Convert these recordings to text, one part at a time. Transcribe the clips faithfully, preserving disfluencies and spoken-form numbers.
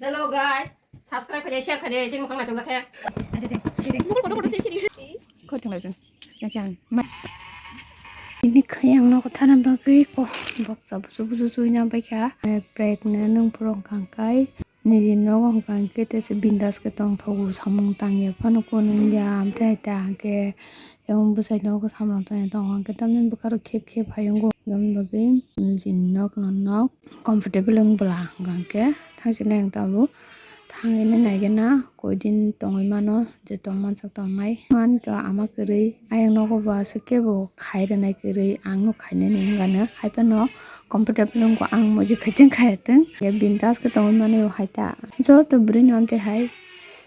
Hello guys, subscribe khaidi, share khaidi, chini mukhang naitok jakhe. Khor thang lai jeng. Yang yang. Ma. Ini khayang no kothana bagwi ko boksa busu busu suina baikha. Pregnant nung purung kangkai. Niji nogo hwnkha hwnkhe tesa bindas khe tongthogo samung tangya phano kunu wngya amtwi hai ta hwnkhe yang bwsai nogo samung tangya tongo hwnkhe tamni bwkharo khep khep hai wngo hwnkhe bagwi niji nok no nok comfortable wng bwla hwnkha hwnkhe thangsinai ang tabuk thangwi naigena koidin tongwi mano. Je tongmansa tongnai. Mani to ama kwrwi, ayang nogo bo aswk kebo khai rwnai kwrwi, ang no khainani wngano, haiphano comfortable wngkha ang moji khaitwng khayatwng. Ya bindas khe tongwi mani bo hai ta. Joto bwrwi no amtwi hai,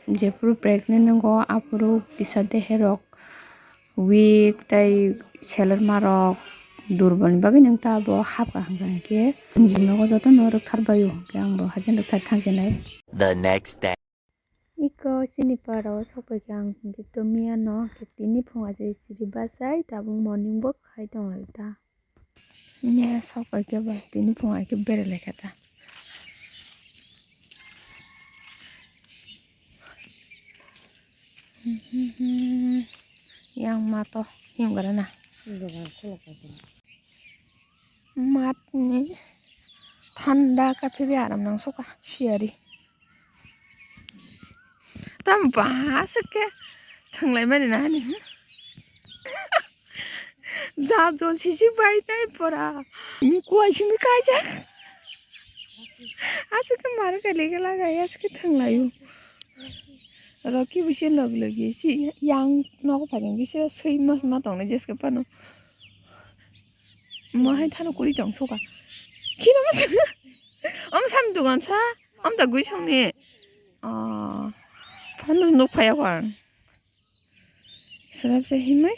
jephuru pregnant wngkha, aphuru kisa deherok weak tei selerma rok durbol ni bagwi nang ta bo hapkha hwnkha hwnkhe, nini nogo joto no rwktharbaio hwnkhe ang bo haikhe rwktharwi thangsinai. The next day. Iko chini para o sokphaikha ang hwnkhe to miyano hwnkhe tini phung achai siri bachai tabuk morning walk khai tonglai ta. Miya sokphaikhe ba tini phung aikhe berelaikha ta. Yang ma to himgrana. Mat ni thanda kaphirwi aram nang suka siyari. Tam ba aswk khe thwnglai mani na hani. Ja jol sisi bai nai pora. Mi kuai simi kaijak. Aswk khe mar kali kala gai aswk khe thwnglai u. Roki bisi log logi si yang nogo phai khe sira swi mas ma tongnai jeske pano. Mo hai thano kuri tong suka. Kino mas. Om sam dugan sa. Om da gui song ni. Ah. Phano nuk phai ako ang. Sarap se himai.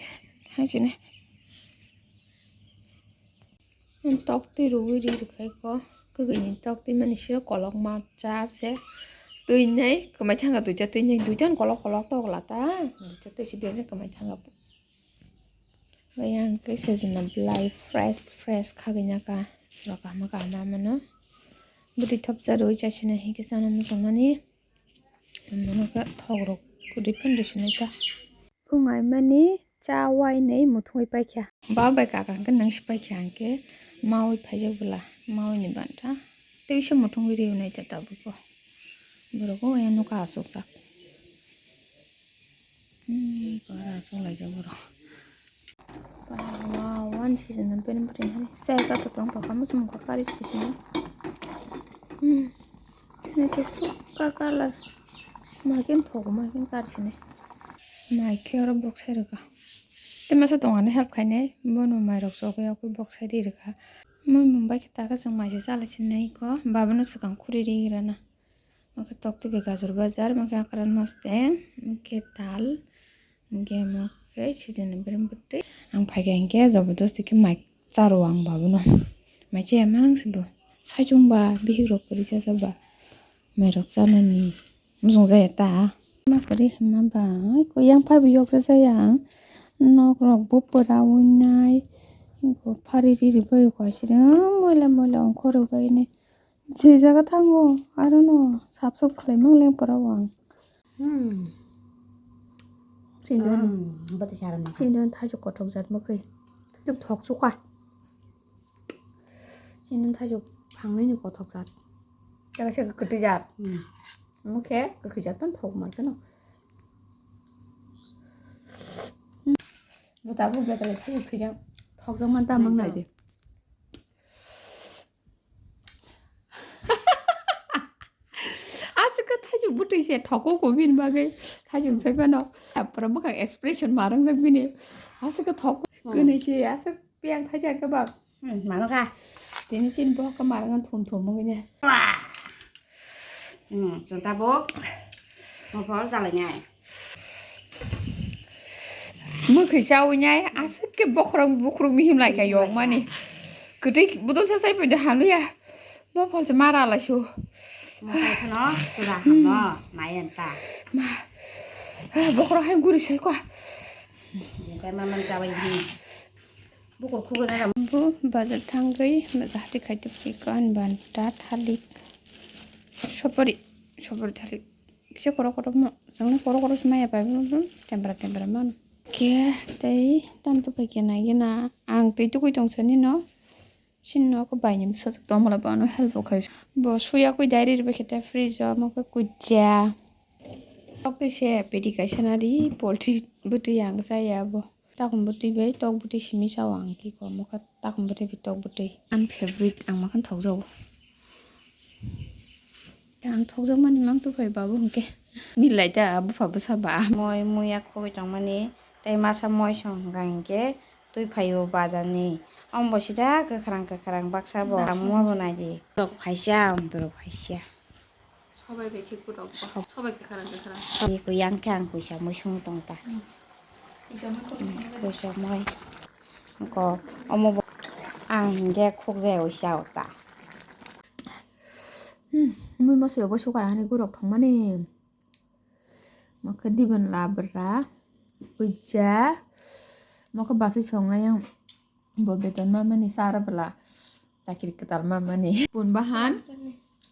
Hai sini. Tokti ruwi ri rwkhaiko. Kwgwini tokti mani siro kolok ma chap se. Twi nai kwmai thanga duita twi nai duita kolok kolok tok la ta. Duita twi si biya kwmai thanga. Yang khe sejna belai fresh fresh khagwi naka. Rok ama ka ama mano. Bwtwi thopsa rwi chasina hikhe chana muchungmani. Mano khe thok rok kwdwi phano rwsinai ta. Phungai mani cha wainwi muthungwi paikha. Ba bai kaka hwnkhe nang si paikha hwnkhe mawi phaijak bwla mawi ni banta tei se muthungwi riwi nai ta tabukbo. Borok o ya nokha asukjak. Hmm, kora asuk laijak borok. Wow, one season na beren beren hai. Saya satu tong tong kamu semua kari sini. Hmm. Naithok suka colour. Makin thogo makin karsini. Mai khe oro boksai rwkha. Tei masa tongani help khainai. Bono mairok chogwi yakwi boksai ri rwkha. Mui mumbai khe taka chwng maisa chala sinai ko. Babono swkang khuri ri rana. Oke tokti bai gajor bajar, oke akran maste, oke tal, oke omo khe season ni beren bwtwi. Ang phaikha hinkhe jobodosti khe mai charo ang babono. Mai chaya mang se bo. Saichung ba bihik rok kwrwi chacha ba. Mai rok chanani muchung jaya ta. Ma kwrwi hwnma ba ko yang phaibo yok jaya ang. Nok rok bo pura winai. Ko phari riri bai ko asiri moila moila ongkhorok bai nai. Je jaga thango, I don't know, sap sap khlai mang leng pora o ang. Hmm. Sindon. Hmm, bati saram na. Sindon thaichuk kothok jat mokhe. Thaichuk thok chuka. Sindon thaichuk phangnai ni kothok jat. Jaga se kwtwi jat. Hmm. Mokhe kwkhi jat pan thok mar kano. Buta bu betal thaichuk thwijang. Thok jang man ta mang nai de. Aswk khe thaichuk bwtwi se thokgo ko bini bagwi thaichuk sai phano. Pura bwkhak expression ma rwngjak bini. Aswk khe thok kwnwi se aswk piyang thaisa khe ba. Hmm, mano kha. Tini sin bo khe ma rwngkha thum thum wngwi ne. Hmm, chwng tabuk. Mo phol chalai nai. Mwkhwi chawi nai, aswk khe bokhorok bukhurok mihim lai kha yokmani. Kwtwi bodol sa chai paido hamliya. Mo pholsa mara lai su. Mo kai khano sura hamno, mayan ta. Ma. Ah, bokhorok hai guri sai kwa. Jisai maman chawi ni. Bukur khugwi na. Bo bazar thangwi, bazar hati khai tongwi kha, ani banta thalik. Sopari. Sobor thalik kisa korok korok ma, sangni korok korok se maya pai tempera tempera mano. Khe tei tam tupai khe nai gena ang tei tukui tong sani no. Sini no ko bai ni bwsajwk tongmala bo ano help bo khai. Bo suya kui diary bai khe tei fridge o omo khe kuija. Tok tei se pedi kaisa nari poultry bwtwi ang chaya bo. Takon bwtwi bai tok bwtwi simi chao ang kiko omo khe takon bwtwi bai tok bwtwi. Ani favorite ang makhan thokjago. Ang thokjakmani mang tuphai babu hwnkhe. Milai da bupha bwsa ba. Moi muya khogwi tongmani tei masa moi song hwnkha hinkhe twi phaio bazar ni. Omo bo sida kwkhwrang kwkhwrang baksa bo. Baksa. Ang muya bo naidi. Tok phaisa, ang dorok phaisa. Sobai bai khe kwrwk bo. Sob- Sobai kwkhwrang kwkhwrang. Ni kuyang khe ang kuisa moi song tong ta. Hmm. Kuisa moi tong ta. Hmm, kuisa moi. Ko omo bo ang hinkhe khokjagwi chao ta. Hmm, mui mosoi bo sukar hani gurok thangmani. Mokhe diben labra, puja, mokhe basui songa yang bo beton mamani sara bela, chakri kwtal mamani. Pun bahan,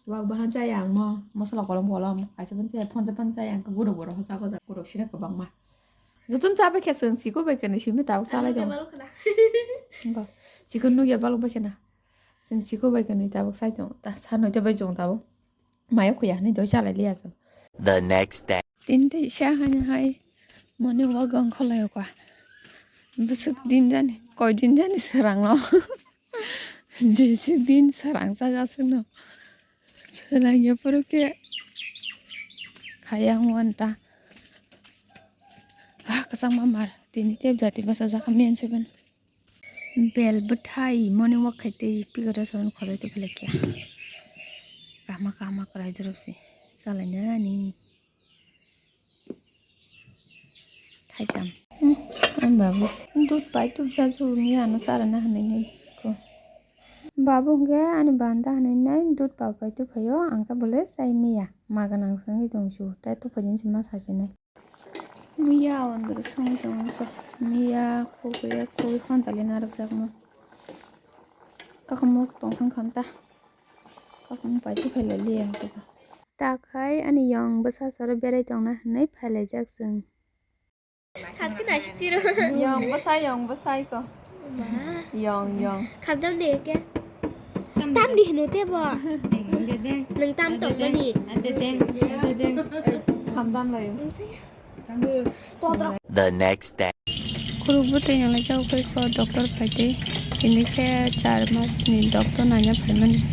wak bahan chaya ang mo, mosla kolom kolom, kaisa pun chaya, phonsa pun chaya, ang gurok gurok hosa hosa, gurok sira kwbangma. Jotun chabai khe chwng siko bai khe ni simi tabuk salai tong. Chikon nugya balok bai khe na. Chwng siko bai khe ni tabuk sai tong, ta sa noita bai chwng tabuk. Mayo khuya hinwi doi chalai liya chwng. The next day. Tin tei sa hani hai moni wagang kholai o ka. Bwswk din jani, koi din jani swrang no. Jesi din swrang chaga swk no. Swrang ya poro khe khaya hwn ta. Ah, kwchangma mar. Tini tep jati bwsa jakha men seven. Bel bwthai moni wak khai tei pikoro soron khojai tongphi laikha. Kahma kahma kwrai dorop se chalaina ani. Thaitam. Hmm, ang babu. Dud pai tubjaju ni ano charana hinwi nai ko. Babu hwnkhe ani banda hinwi nai dud pa pai tubphaio, ang khe bole chai maya. Ma gwnang se wngwi tongsu, tai tubphaini se ma sasinai. Miya andro song tong kha. Miya khogwi khogwi hon tali narwkjakma. Kakamuk tong thang kha ta. Kakamuk pai tu phailai liya hwnkhe. Ta khai ani yong bwsa soro berai tongna hinwi phailaijak chwng. Khat khe naisik tiro. Yong bwsai, yong bwsai ko. Ma. Yong, yong. Khamdam de ke. Tam di hino te bo. Deng, de, deng. Nwng tam tong mani. Ade, deng, ade, deng. Khamdam layo. The next day. Khuruk bwtwi nang lai chao khai ko doctor phai tei. Tini khe char mas ni doctor naina phaimani.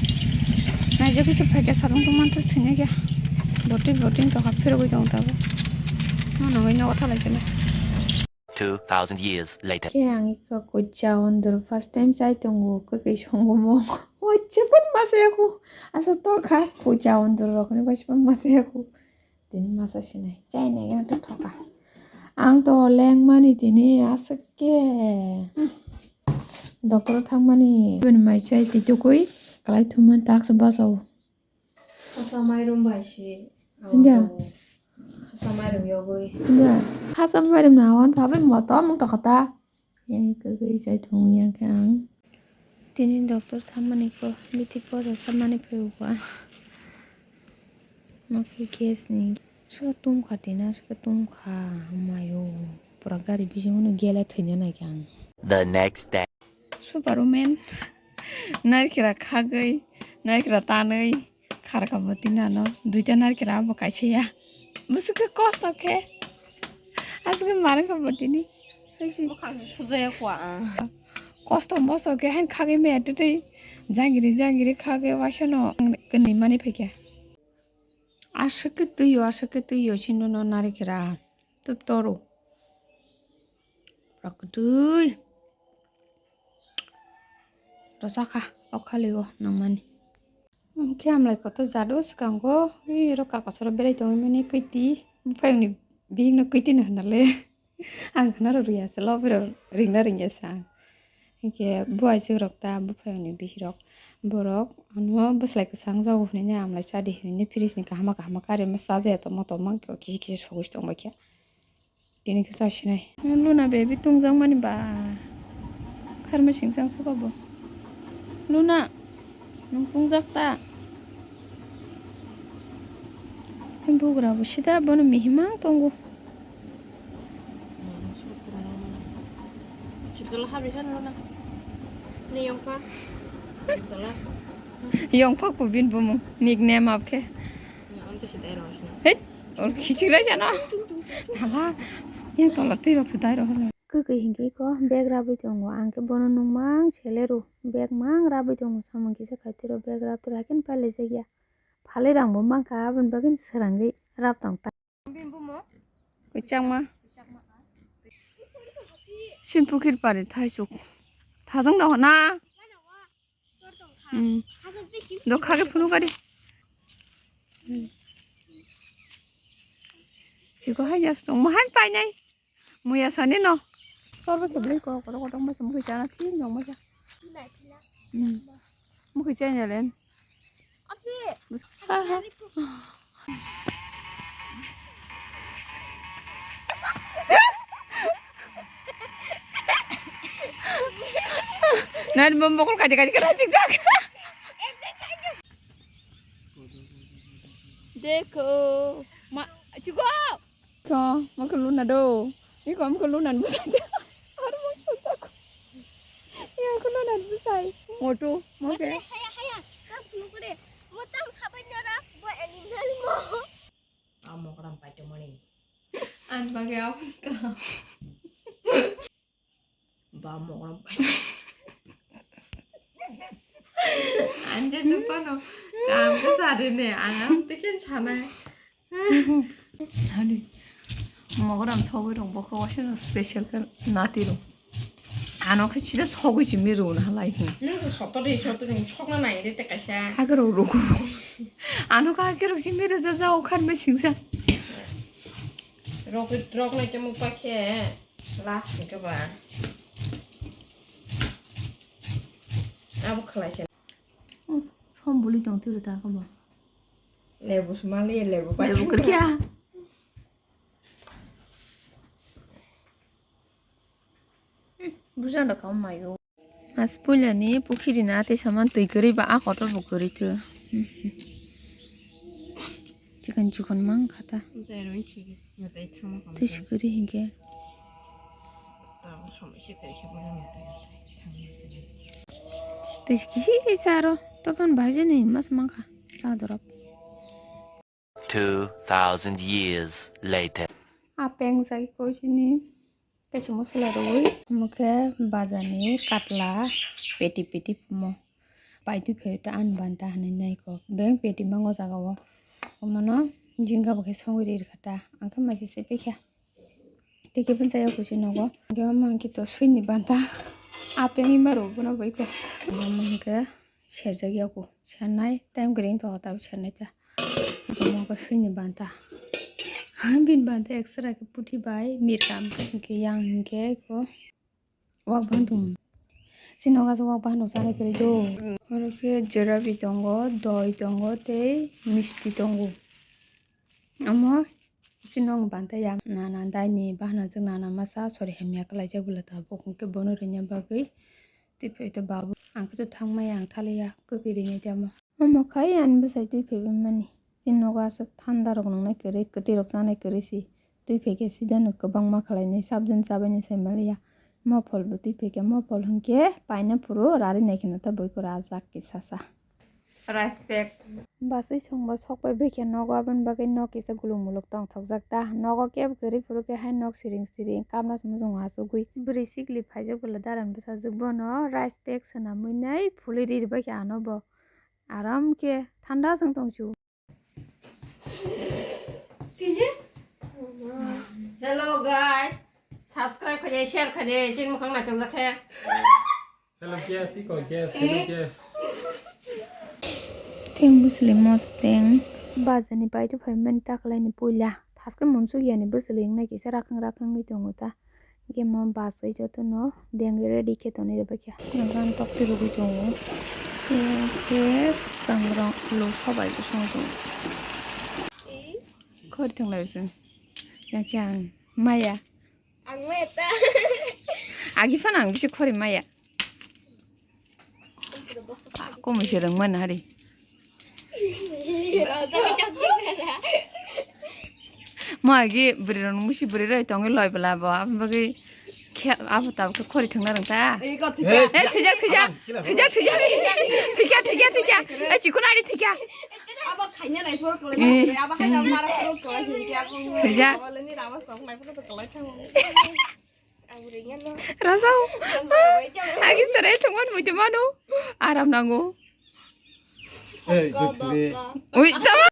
Naijak kisa phaikha satung tungma tw thwina khe. Botwi botwi tokha phirogwi tongo tabuk. Nono nogo thalai sene. Two thousand years later. Khe ang ikha kucha ondor first time chai tongo, kwkwi songo mo. Waisa phano masa yaku. Asa torkha kucha ondor rokni waisa phano masa yaku. Tini masa sinai. Chai nai gana to thoka. Ang to lengmani tini aswk khe. Doctor thangmani. Bini mai chai twi tukui. Kalai thumani taksa bachao. Khasa mairum bai se. Hwnkhe? Khasa mairum yogwi. Hwnkhe? Khasa mairum na awan phabai motom wng tokha ta. Yang kwrwi chai thung yang khe ang. Tini doctor thammani ko bithi poja thammani phaibo ang. Mokhe gas ni sika tumkha tina sika tumkha mayo pura gari bisingo no gele thwina nai khe ang. The next day. Superwoman narikra khagwi narikra tanwi. Kharka bo tini ano duita narikra abo kaisa ya. Bwswk khe kosto khe. Aswk khe marwkha bo tini. Bukhang se sujaya kwa ang. Kosto mosto khe hain khagwi maya twtwi jangiri jangiri khagwi waisa no kwnwi mani phaikha. Aswk khe twi o, aswk khe twi o, sino no narikra. Tub toru. Pura kwtwi. Rwchakha, o khali o nangmani. Hwnkhe amlai kotor jado swkango, iro kakasoro berai tongwi mani kwiti, buphayungni bihikno kwitino hwnale. Ang khna rw rwya se, lobi rw ringna ringya se ang. Hinkhe buaisuk rok ta buphayungni bihik rok, borok ano bwslai kwchang jago hwnwi amlai chadi hwnwi fridge ni kahama kahama karima chajaya tongma tongma kisi kisi sogwi tongbaikha. Tini khe chasinai. Luna baby tungjakmani ba. Kharma singchang suka bo. Luna, nwng tungjak ta? Bugra bo sida bono mihimang tongo. Sibitalo habri khe rwna. Ni yongphak. Sibitalo. Yongphak bo bini bumung. Nickname abkhe. Amtwi se dai rw. Hei, ol khichik lai jana. Hala. Yang tola twi rok se dai rw. Kwkwi hinkhe ko bag rabwi tongo. Ang khe bono nungmang seleru. Bag mang rabwi tongo. Samung kisa khaitwiro bag rabtwiro haikhe pailaijak ya. Phalwi rangbo mankha, aboni bagwi swrangwi rab tong ta. Kwchangma. Sin pukhir pari thaisuk. Thajang da hona. Hmm. Dokha ke phunu kari. Hmm. Siko hai jas tong. Mahai painai. Muya sani no. Tor ba kebli ko, ko, ko, tong ba, mukhi chana thi, nyong ba cha. Hmm. Mukhi chana len. Nan bom bokol kaji kaji kena chik jak. Dekho. Ma, chuko. Ko, mokhe luna do. Iko mokhe luna ni bwsai. Ar mo sojak. Iko mokhe luna ni bwsai. Motu, mokhe. Haya, haya. Kam kunu kore. Mo tang sabai nara. Bo animal mo. Amo kram paito mani. An bage awan ka. Ba mogram paito. Anje supano. Kam ko sare ne. Ang am tiken sana. Hani. Mogram sogwi rong bokho waisa special ka nati rong. Ano khe chida sogwi chimi rong halai hin. Nung to soto de soto de sokna nai de te kaisa. Hagaro rong. Ano ka hagaro chimi re jaja okhan me singsa. Rok rok nai chamo pakhe. Last ni kaba. Abo khalai se. Som buli tong tiro ta kaba. Lebu sumali lebu pai. Lebu kerja. Buja da kam mayo. Mas puila ni pukhiri na ate saman twi kwrwi ba a kotor bo kwrwi tho. Chikon chikon mang khata. Tei sikiri hinkhe. Tei sikisi saro topan bhaijani mas mangkha cha dorop. Two thousand years later. Apeng jai koisini kaisa masala rwui. Mokhe bazarni katla peti peti pumo. Paitwi phaio ta ani banta hinwi nai kok. Beng peti mango jaga o. Omono jingga bo khe songwi ri rwkha ta. Ang khe maisa se paikha. Tei khe bwsai o kuchi nogo. Hwnkhe omo hwnkhe to swini banta. Apeng ima rw bono bai kok. Omo hwnkhe serjak yago. Sernai time kwrwi wngtong o tabuk sernai ta. Omo hwnkhe swini banta. Bini banta extra khe puthi bai mirkam hwnkhe yang hwnkhe ko. Wak bahan tongo. Chini nogo aswk wak bahan rok chanai kwrwi do. Oro khe jalebi tongo, doi tongo tei misti tongo. Omo chini nogo banta ya nana daini bahan rok nana masa sori hamya kwlaijak bwla tabuk hwnkhe bono rwna bagwi twi phai to babu. Ang khe to thangmaya ang thaliya kwkwi rinai tamo. Omo khai ani bwsai twi phaibai mani. Chini nogo aswk thanda rok nungnai kwrwi, kwtwi rok chanai kwrwi si. Twi phaikhe sida no kwbangma khlainai, sabjani chabaini sai manliya. Mo phol bo twi phaikhe, mo phol hwnkhe paina phuru rari nai kheno ta boiko rajak kisa sa. Respect. Basui songbo sokbai baikhe nogo, aboni bagwi nok kisa guluk muluk tongthokjak ta. Nogo kebo kwrwi phuru khe hai nok siring siring, kamla se muchungo achugwi. Bwrwi sikli phaijak bwla daran bwsajwk bono rice bag swnamwi nai phulwi ri baikhe ano bo. Aram khe thanda se wng tong chu. Hello guys, subscribe khaidi, share khaidi, chini mukhang naithok jakhe. Hello guys, iko guys, hello guys. Teng bwswlwi mosteng. Bazarni paito phaimani takalaini puila. Thaskhe munsuk yani bwswlwi wngnai kisa rakhang rakhang wngwi tongo ta. Hwnkhe mo bachai jotono dengwi ready khe tonwi rwbaikha. Gan tokti rwgwi tongo. Hwnkhe bwskango lo sobai bwskango tongo. Khori thanglaising. Yakhe ang maya. Ang maya ta. Agi phano ang bisi khori maya. Komo se rwngmani hari. Rajani kaki nara. Agi bwrwi rok musi bwrwi rok tongwi loi bwla bo aboni bagwi khe abo tabuk khe khori thwngna rwngkha. Ei, thwijak, thwijak, thwijak, thwijak, thwijak, thwijak, thwijak, ei chikon ari thwijak. Abo khaina nai phuru kwlai, abo hai mara phuru kwlai, thwijak. Rajau. Agi serai thwngmani muitu mano. Aram nango. Ei, ui, tama.